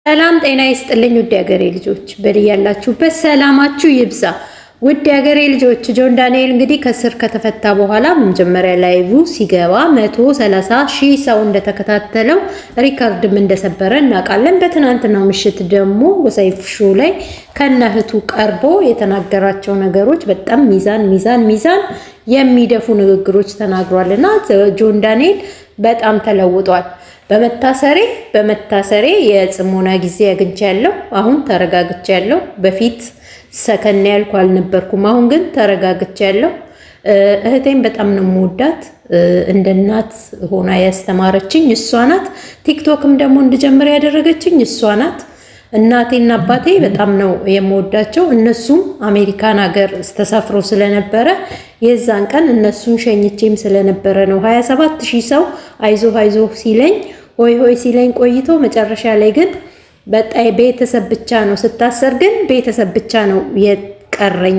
ሰላም ጤና ይስጥልኝ ውድ የሀገሬ ልጆች፣ በያላችሁበት ሰላማችሁ ይብዛ። ውድ የሀገሬ ልጆች፣ ጆን ዳንኤል እንግዲህ ከእስር ከተፈታ በኋላ መጀመሪያ live ሲገባ 130,000 ሰው እንደተከታተለው record ም እንደሰበረ እናውቃለን። በትናንትናው ምሽት ደግሞ በሰይፉ show ላይ ከነእህቱ ቀርቦ የተናገራቸው ነገሮች በጣም ሚዛን ሚዛን ሚዛን የሚደፉ ንግግሮች ተናግሯል እና ጆን ዳንኤል በጣም ተለውጧል። በመታሰሬ የጽሞና ጊዜ አግኝቻለሁ። አሁን ተረጋግቻለሁ። በፊት ሰከን ያልኩ አልነበርኩም። አሁን ግን ተረጋግቻለሁ። እህቴን በጣም ነው የምወዳት። እንደ እናት ሆና ያስተማረችኝ እሷ ናት። ቲክቶክም ደግሞ እንድጀምር ያደረገችኝ እሷ ናት። እናቴና አባቴ በጣም ነው የምወዳቸው። እነሱም አሜሪካን ሀገር ተሳፍሮ ስለነበረ የዛን ቀን እነሱን ሸኝቼም ስለነበረ ነው 27,000 ሰው አይዞህ አይዞህ ሲለኝ፣ ሆይ ሆይ ሲለኝ ቆይቶ መጨረሻ ላይ ግን በጣም ቤተሰብ ብቻ ነው፣ ስታሰር ግን ቤተሰብ ብቻ ነው የቀረኝ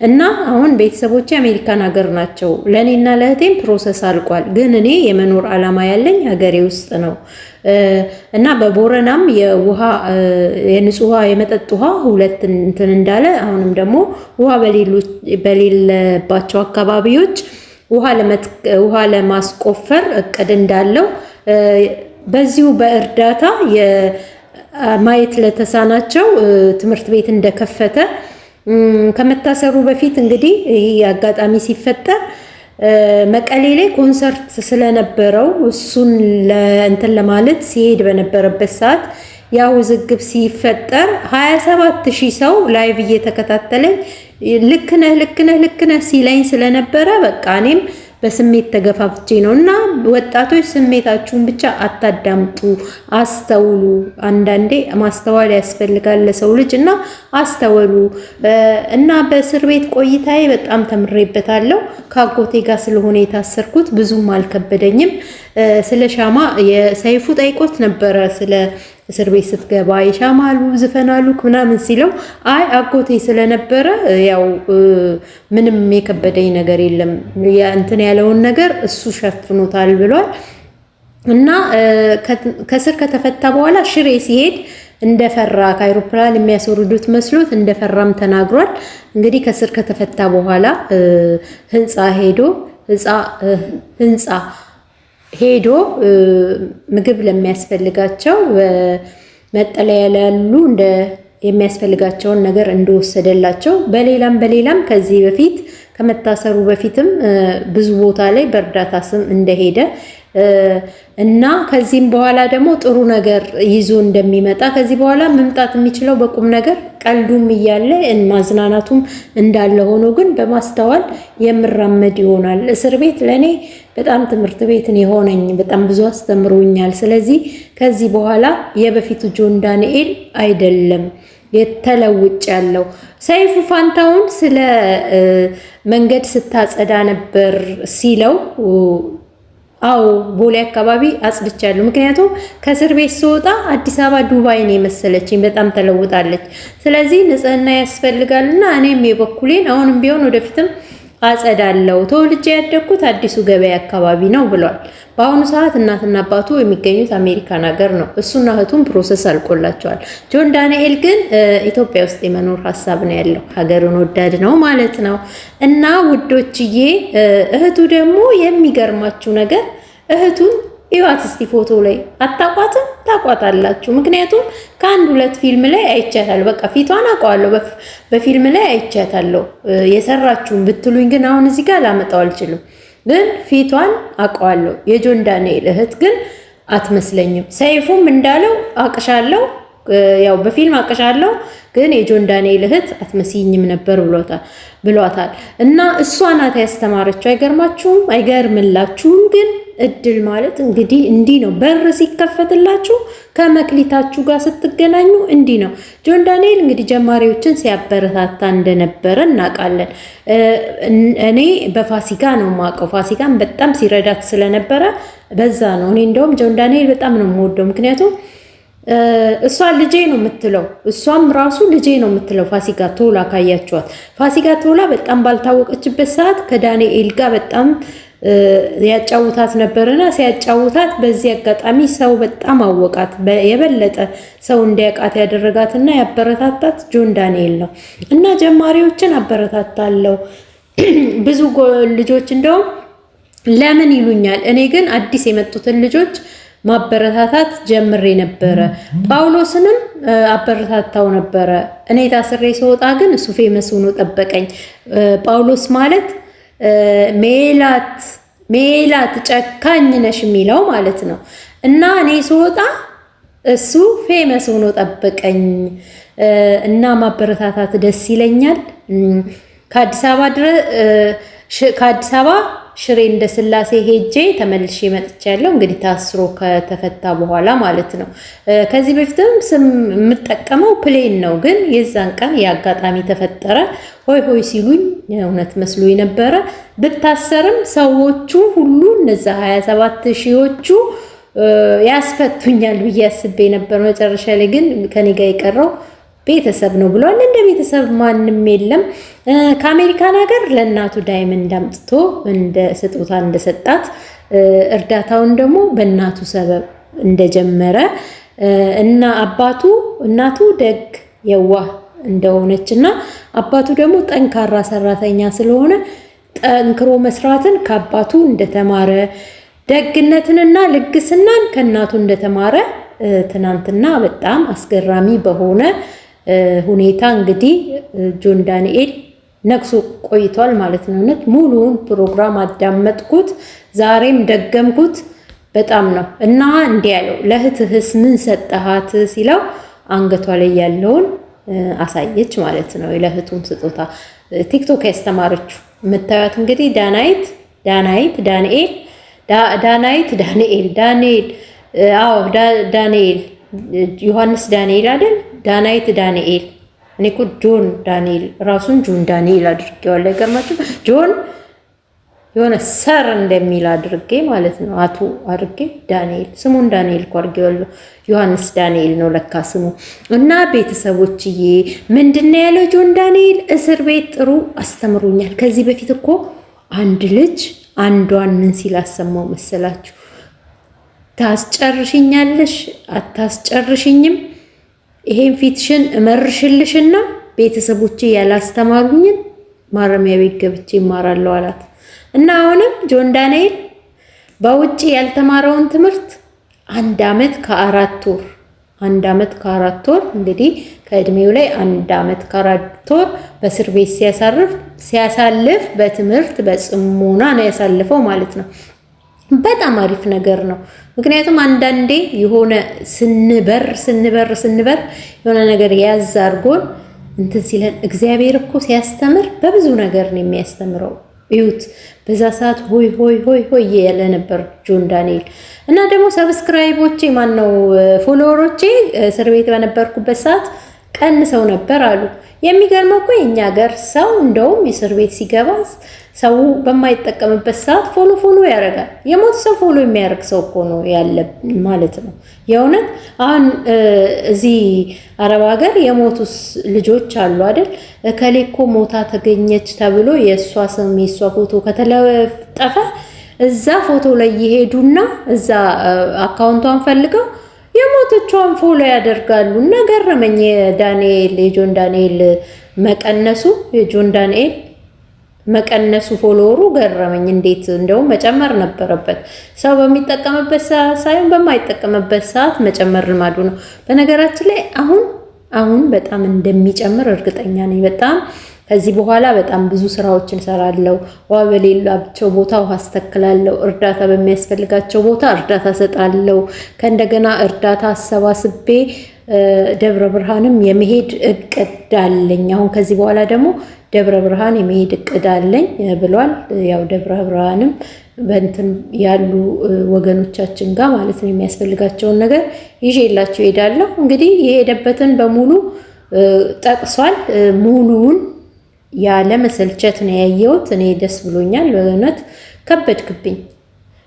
እና አሁን ቤተሰቦቼ አሜሪካን ሀገር ናቸው። ለእኔና ለእህቴም process አልቋል። ግን እኔ የመኖር ዓላማ ያለኝ ሀገሬ ውስጥ ነው እና በቦረናም የውሃ የንጹህ ውሃ የመጠጥ ውሃ ሁለት እንትን እንዳለ አሁንም ደግሞ ውሃ በሌለባቸው አካባቢዎች ውሃ ለማስቆፈር እቅድ እንዳለው፣ በዚሁ በእርዳታ ማየት ለተሳናቸው ትምህርት ቤት እንደከፈተ፣ ከመታሰሩ በፊት እንግዲህ ይህ አጋጣሚ ሲፈጠር መቀሌ ላይ ኮንሰርት ስለነበረው እሱን እንትን ለማለት ሲሄድ በነበረበት ሰዓት ያ ውዝግብ ሲፈጠር 27,000 ሰው live እየተከታተለኝ ልክ ነህ፣ ልክ ነህ፣ ልክ ነህ ሲለኝ ስለነበረ በቃ እኔም በስሜት ተገፋፍቼ ነው። እና ወጣቶች ስሜታችሁን ብቻ አታዳምጡ፣ አስተውሉ። አንዳንዴ ማስተዋል ያስፈልጋል ለሰው ልጅ እና አስተውሉ። እና በእስር ቤት ቆይታዬ በጣም ተምሬበታለሁ። ከአጎቴ ጋር ስለሆነ የታሰርኩት ብዙም አልከበደኝም። ስለ ሻማ የሰይፉ ጠይቆት ነበረ፣ ስለ እስር ቤት ስትገባ የሻማ አሉ ዝፈን አሉ ምናምን ሲለው፣ አይ አጎቴ ስለነበረ ያው ምንም የከበደኝ ነገር የለም፣ እንትን ያለውን ነገር እሱ ሸፍኖታል ብሏል። እና ከእስር ከተፈታ በኋላ ሽሬ ሲሄድ እንደፈራ፣ ከአይሮፕላን የሚያስወርዱት መስሎት እንደፈራም ተናግሯል። እንግዲህ ከእስር ከተፈታ በኋላ ህንፃ ሄዶ ምግብ ለሚያስፈልጋቸው፣ መጠለያ ላሉ እንደ የሚያስፈልጋቸውን ነገር እንደወሰደላቸው፣ በሌላም በሌላም ከዚህ በፊት ከመታሰሩ በፊትም ብዙ ቦታ ላይ በእርዳታ ስም እንደሄደ እና ከዚህም በኋላ ደግሞ ጥሩ ነገር ይዞ እንደሚመጣ፣ ከዚህ በኋላ መምጣት የሚችለው በቁም ነገር፣ ቀልዱም እያለ ማዝናናቱም እንዳለ ሆኖ ግን በማስተዋል የምራመድ ይሆናል። እስር ቤት ለእኔ በጣም ትምህርት ቤትን የሆነኝ፣ በጣም ብዙ አስተምሮኛል። ስለዚህ ከዚህ በኋላ የበፊቱ ጆን ዳንኤል አይደለም፣ የተለውጭ ያለው። ሰይፉ ፋንታውን ስለ መንገድ ስታጸዳ ነበር ሲለው፣ አዎ ቦሌ አካባቢ አጽድቻለሁ። ምክንያቱም ከእስር ቤት ስወጣ አዲስ አበባ ዱባይ ነው የመሰለችኝ፣ በጣም ተለውጣለች። ስለዚህ ንጽህና ያስፈልጋልና እኔም የበኩሌን አሁንም ቢሆን ወደፊትም አጸዳለሁ። ተወልጄ ያደግኩት አዲሱ ገበያ አካባቢ ነው ብሏል። በአሁኑ ሰዓት እናትና አባቱ የሚገኙት አሜሪካን ሀገር ነው። እሱና እህቱም process አልቆላቸዋል። ጆን ዳንኤል ግን ኢትዮጵያ ውስጥ የመኖር ሀሳብ ነው ያለው። ሀገርን ወዳድ ነው ማለት ነው። እና ውዶችዬ፣ እህቱ ደግሞ የሚገርማችሁ ነገር እህቱን እዩዋት እስቲ ፎቶ ላይ። አታቋትም? ታቋታላችሁ። ምክንያቱም ከአንድ ሁለት ፊልም ላይ አይቻታለሁ። በቃ ፊቷን አውቀዋለሁ። በፊልም ላይ አይቻታለሁ። የሰራችሁን ብትሉኝ ግን አሁን እዚህ ጋር ላመጣው አልችልም። ግን ፊቷን አውቀዋለሁ። የጆን ዳንኤል እህት ግን አትመስለኝም። ሰይፉም እንዳለው አቅሻለሁ፣ ያው በፊልም አቅሻለሁ፣ ግን የጆን ዳንኤል እህት አትመስይኝም ነበር ብሏታል። እና እሷ ናት ያስተማረችው። አይገርማችሁም? አይገርምላችሁም? ግን እድል ማለት እንግዲህ እንዲህ ነው። በር ሲከፈትላችሁ ከመክሊታችሁ ጋር ስትገናኙ እንዲህ ነው። ጆን ዳንኤል እንግዲህ ጀማሪዎችን ሲያበረታታ እንደነበረ እናውቃለን። እኔ በፋሲካ ነው የማውቀው። ፋሲካን በጣም ሲረዳት ስለነበረ በዛ ነው። እኔ እንደውም ጆን ዳንኤል በጣም ነው የምወደው። ምክንያቱም እሷ ልጄ ነው የምትለው፣ እሷም ራሱ ልጄ ነው የምትለው። ፋሲካ ቶላ ካያችኋት፣ ፋሲካ ቶላ በጣም ባልታወቀችበት ሰዓት ከዳንኤል ጋር በጣም ያጫውታት ነበርና ሲያጫውታት በዚህ አጋጣሚ ሰው በጣም አወቃት። የበለጠ ሰው እንዲያውቃት ያደረጋትና ያበረታታት ጆን ዳንኤል ነው። እና ጀማሪዎችን አበረታታለሁ። ብዙ ልጆች እንደውም ለምን ይሉኛል። እኔ ግን አዲስ የመጡትን ልጆች ማበረታታት ጀምሬ ነበረ። ጳውሎስንም አበረታታው ነበረ። እኔ ታስሬ ስወጣ ግን እሱ famous ሆኖ ጠበቀኝ። ጳውሎስ ማለት ሜላት ሜላት ጨካኝ ነሽ የሚለው ማለት ነው። እና እኔ ስወጣ እሱ famous ሆኖ ጠበቀኝ እና ማበረታታት ደስ ይለኛል። ከአዲስ አበባ ሽሬ እንደ ስላሴ ሄጄ ተመልሼ መጥቻለሁ። እንግዲህ ታስሮ ከተፈታ በኋላ ማለት ነው። ከዚህ በፊትም ስም የምጠቀመው plane ነው፣ ግን የዛን ቀን የአጋጣሚ ተፈጠረ። ሆይ ሆይ ሲሉኝ እውነት መስሎ ነበረ። ብታሰርም ሰዎቹ ሁሉ እነዛ 27 ሺዎቹ ያስፈቱኛል ብዬ አስቤ ነበር። መጨረሻ ላይ ግን ከኔ ጋር የቀረው ቤተሰብ ነው ብሏል። እንደ ቤተሰብ ማንም የለም። ከአሜሪካን ሀገር ለእናቱ diamond አምጥቶ እንደ ስጦታ እንደሰጣት እርዳታውን ደግሞ በእናቱ ሰበብ እንደጀመረ እና አባቱ እናቱ ደግ የዋህ እንደሆነች እና አባቱ ደግሞ ጠንካራ ሰራተኛ ስለሆነ ጠንክሮ መስራትን ከአባቱ እንደተማረ፣ ደግነትንና ልግስናን ከእናቱ እንደተማረ ትናንትና በጣም አስገራሚ በሆነ ሁኔታ እንግዲህ ጆን ዳንኤል ነግሶ ቆይቷል ማለት ነው። እውነት ሙሉውን ፕሮግራም አዳመጥኩት፣ ዛሬም ደገምኩት። በጣም ነው እና እንዲህ ያለው ለእህትህስ ምን ሰጠሃት ሲለው አንገቷ ላይ ያለውን አሳየች ማለት ነው። ለእህቱም ስጦታ ቲክቶክ ያስተማረችው የምታዩት እንግዲህ ዳናይት ዳናይት ዳንኤል ዳናይት ዳንኤል ዳንኤል አዎ ዳንኤል ዮሐንስ ዳንኤል አይደል? ዳናይት ዳንኤል። እኔ እኮ ጆን ዳንኤል ራሱን ጆን ዳንኤል አድርጌዋለሁ። አይገርማችሁም? ጆን የሆነ sir እንደሚል አድርጌ ማለት ነው። አቶ አድርጌ ዳንኤል ስሙን ዳንኤል እኮ አድርጌዋለሁ። ዮሐንስ ዳንኤል ነው ለካ ስሙ። እና ቤተሰቦችዬ ምንድን ነው ያለው ጆን ዳንኤል? እስር ቤት ጥሩ አስተምሮኛል። ከዚህ በፊት እኮ አንድ ልጅ አንዷን ምን ሲል አሰማው መሰላችሁ? ታስጨርሽኛለሽ አታስጨርሽኝም፣ ይሄን ፊትሽን እመርሽልሽና ቤተሰቦቼ ያላስተማሩኝን ማረሚያ ቤት ገብቼ ይማራለሁ አላት። እና አሁንም ጆን ዳንኤል በውጭ ያልተማረውን ትምህርት 1 ዓመት ከ4 ወር፣ 1 ዓመት ከ4 ወር እንግዲህ ከእድሜው ላይ 1 ዓመት ከ4 ወር በእስር ቤት ሲያሳልፍ በትምህርት በጽሞና ነው ያሳልፈው ማለት ነው። በጣም አሪፍ ነገር ነው። ምክንያቱም አንዳንዴ የሆነ ስንበር ስንበር ስንበር የሆነ ነገር ያዝ አድርጎን እንትን ሲለን እግዚአብሔር እኮ ሲያስተምር በብዙ ነገር ነው የሚያስተምረው። እዩት። በዛ ሰዓት ሆይ ሆይ ሆይ ሆይ ያለ ነበር ጆን ዳንኤል። እና ደግሞ subscribe ኦቼ ማን ነው follower ኦቼ እስር ቤት በነበርኩበት ሰዓት ቀንሰው ነበር አሉ። የሚገርመው እኮ የእኛ ሀገር ሰው እንደውም እስር ቤት ሲገባ ሰው በማይጠቀምበት ሰዓት follow follow ያደርጋል። የሞት ሰው follow የሚያደርግ ሰው እኮ ነው ያለ ማለት ነው። የእውነት አሁን እዚህ አረብ ሀገር የሞቱ ልጆች አሉ አይደል? እከሌ እኮ ሞታ ተገኘች ተብሎ የእሷ ስም የእሷ ፎቶ ከተለጠፈ እዛ ፎቶ ላይ ይሄዱና እዛ account ቷን ፈልገው የሞተቿን follow ያደርጋሉ። እና ገረመኝ የዳንኤል የጆን ዳንኤል መቀነሱ፣ የጆን ዳንኤል መቀነሱ follower ኡ ገረመኝ። እንዴት እንደውም መጨመር ነበረበት። ሰው በሚጠቀምበት ሰዓት ሳይሆን በማይጠቀምበት ሰዓት መጨመር ልማዱ ነው። በነገራችን ላይ አሁን አሁን በጣም እንደሚጨምር እርግጠኛ ነኝ። በጣም ከዚህ በኋላ በጣም ብዙ ስራዎችን እሰራለሁ። ውሃ በሌላቸው ቦታ ውሃ አስተክላለሁ። እርዳታ በሚያስፈልጋቸው ቦታ እርዳታ እሰጣለሁ። ከእንደገና እርዳታ አሰባስቤ ደብረ ብርሃንም የመሄድ እቅድ አለኝ። አሁን ከዚህ በኋላ ደግሞ ደብረ ብርሃን የመሄድ እቅድ አለኝ ብሏል። ያው ደብረ ብርሃንም በእንትን ያሉ ወገኖቻችን ጋር ማለት ነው የሚያስፈልጋቸውን ነገር ይዤላቸው እሄዳለሁ። እንግዲህ የሄደበትን በሙሉ ጠቅሷል። ሙሉውን ያለ መሰልቸት ነው ያየሁት። እኔ ደስ ብሎኛል። በእውነት ከበድክብኝ።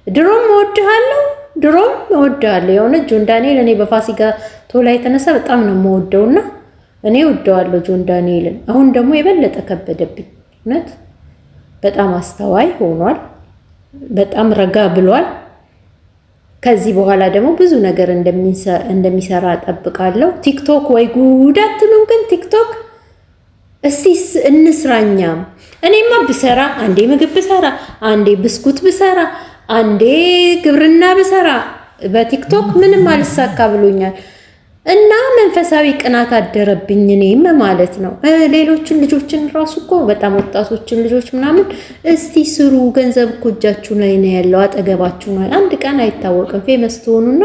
ድሮም እወድሃለሁ፣ ድሮም እወድሃለሁ። የእውነት ጆን ዳንኤል እኔ በፋሲካ ቶላ የተነሳ በጣም ነው የምወደውና እኔ እወደዋለሁ ጆን ዳንኤልን። አሁን ደግሞ የበለጠ ከበደብኝ። እውነት በጣም አስተዋይ ሆኗል። በጣም ረጋ ብሏል። ከዚህ በኋላ ደግሞ ብዙ ነገር እንደሚሰራ እጠብቃለሁ። ቲክቶክ ወይ ጉድ አትሉም? ግን ቲክቶክ እስቲ እንስራኛም። እኔማ ብሰራ አንዴ ምግብ ብሰራ፣ አንዴ ብስኩት ብሰራ፣ አንዴ ግብርና ብሰራ በቲክቶክ ምንም አልሳካ ብሎኛል። እና መንፈሳዊ ቅናት አደረብኝ እኔም ማለት ነው። ሌሎችን ልጆችን ራሱ እኮ በጣም ወጣቶችን ልጆች ምናምን እስቲ ስሩ፣ ገንዘብ እኮ እጃችሁ ላይ ነው ያለው፣ አጠገባችሁ ነው። አንድ ቀን አይታወቅም፣ famous ትሆኑና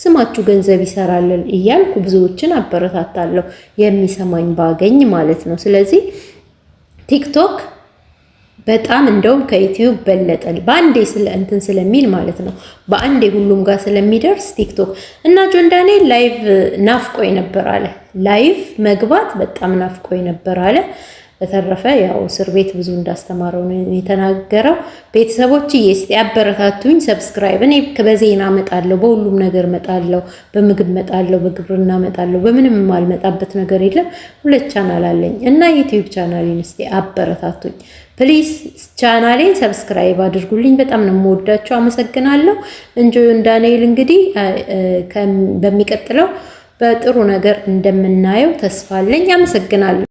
ስማችሁ ገንዘብ ይሰራል እያልኩ ብዙዎችን አበረታታለሁ፣ የሚሰማኝ ባገኝ ማለት ነው። ስለዚህ ቲክቶክ በጣም እንደውም ከዩቲዩብ በለጠ። በአንዴ ስለ እንትን ስለሚል ማለት ነው። በአንዴ ሁሉም ጋር ስለሚደርስ ቲክቶክ። እና ጆን ዳንኤል live ናፍቆኝ ነበር አለ። Live መግባት በጣም ናፍቆኝ ነበር አለ። በተረፈ ያው እስር ቤት ብዙ እንዳስተማረው ነው የተናገረው። ቤተሰቦች እስቲ አበረታቱኝ፣ subscribe። እኔ በዜና እመጣለሁ፣ በሁሉም ነገር እመጣለሁ፣ በምግብ እመጣለሁ፣ በግብርና እመጣለሁ። በምንም የማልመጣበት ነገር የለም። ሁለት ቻናል አለኝ እና ዩቲዩብ ቻናሌን እስቲ አበረታቱኝ please። ቻናሌን subscribe አድርጉልኝ። በጣም ነው የምወዳቸው። አመሰግናለሁ። ጆን ዳንኤል እንግዲህ በሚቀጥለው በጥሩ ነገር እንደምናየው ተስፋ አለኝ። አመሰግናለሁ።